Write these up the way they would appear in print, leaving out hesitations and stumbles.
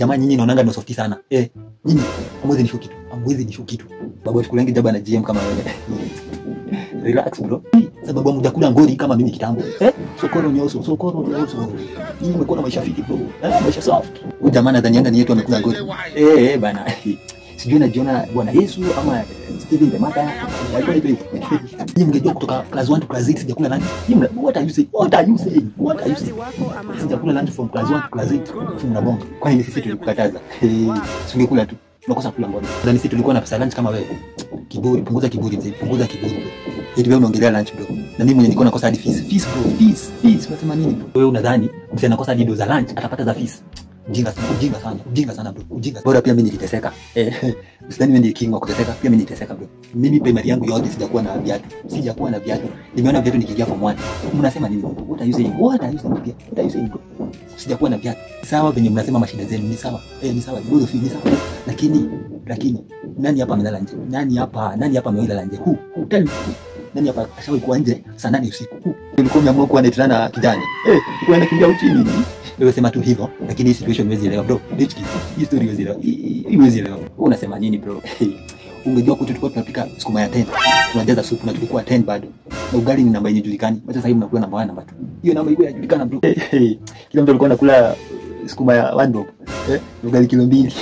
Jamaa nyinyi naonanga ni softi sana. Nyinyi hamwezi nishow kitu. Hamwezi nishow kitu. Babu sikulangi jaba na GM kama wewe. Relax bro. Sababu hamjakula ngori kama mimi kitambo. Sokoro nyoso, sokoro nyoso. Nyinyi mmekuwa na maisha fiti bro. Maisha soft. Huyu jamaa nadhanianga ni yetu amekula ngori. Bana. Sijui najiona Bwana Yesu ama Stephen the Mother. Alikuwa hivyo. Nyinyi mngejua kutoka class 1 to class 8 sijakula lunch. Nyinyi what are you saying? What are you saying? What are you saying? Sijakula lunch from class 1 to class 8. Mnabonga. Kwani sisi tulikukataza? Singekula tu. Tunakosa kula ngori. Nadhani sisi tulikuwa na pesa lunch kama wewe. Kiburi, punguza kiburi mzee, punguza kiburi bro. Eti wewe unaongelea lunch bro. Na mimi mwenye nilikuwa nakosa hadi fees. Fees bro, fees, fees. Unasema nini bro? Wewe unadhani mzee anakosa hadi do za lunch atapata za fees? Ujinga sana, ujinga sana, ujinga sana bro, ujinga. Bora pia mimi niliteseka. Usidhani mimi ndiye king wa kuteseka, pia mimi niliteseka bro. Mimi primary yangu yote sijakuwa na viatu. Sijakuwa na viatu. Nimeona viatu nikiingia form 1. Mnasema nini bro? What are you saying? What are you saying? What are you saying bro? Sijakuwa na viatu. Sawa venye mnasema mashida zenu ni sawa. Ni sawa. Both of you ni sawa. Lakini nani hapa amelala nje? Nani hapa? Nani hapa amelala nje? Who? Who? Tell me. Nani hapa ashawahi kuwa nje saa 8 usiku? Who? Nilikuwa nimeamua kuwa netrana kijana. Nilikuwa nakimbia uchini. Wewe sema tu hivyo, lakini hii situation huwezi elewa bro. Rich kid, hii story huwezi elewa. Hii huwezi elewa. Wewe unasema nini bro? Ungejua kwetu tulikuwa tunapika sukuma ya 10. Tunajaza supu na tulikuwa 10 bado. Na ugali ni namba yenye julikani. Wacha sasa hivi mnakula namba 1 namba 2. Hiyo namba ilikuwa inajulikana bro. Kila mtu alikuwa anakula sukuma ya 1 bob. Ugali kilo 2.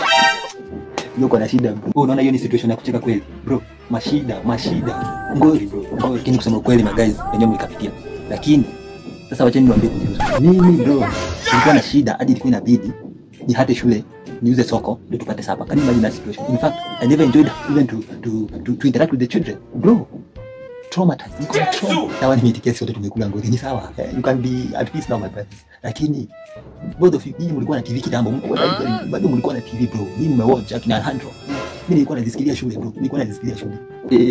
Ndio kwa na shida bro. Wewe unaona hiyo ni situation ya kucheka kweli bro? Mashida, mashida. Ngori bro. Ngori. Lakini kusema ukweli my guys, wenyewe mlikapitia. Lakini sasa wacheni niwaambie kujihusu. Mimi bro, nilikuwa na shida hadi ilikuwa inabidi ni hate shule niuze soko ndio tupate supper. Can you imagine that situation? In fact, I never enjoyed even to interact with the children. Bro, traumatized. Niko na trauma. Sawa nimeitikia sote tumekula ngori ni sawa. You can be at peace now my brothers. Lakini both of you nyinyi mlikuwa na TV kitambo. Bado mlikuwa na TV bro. Nyinyi mmewatch akina Alejandro. Mimi nilikuwa nazisikilia shule bro. Nilikuwa nazisikilia shule.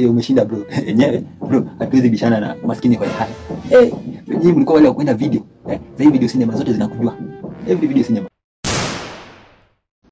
Umeshinda bro. Enyewe bro, hatuwezi bishana na maskini kwa hali. Nyinyi mlikuwa wale wa kwenda video. Sasa hivi video cinema zote zinakujua. Every video cinema.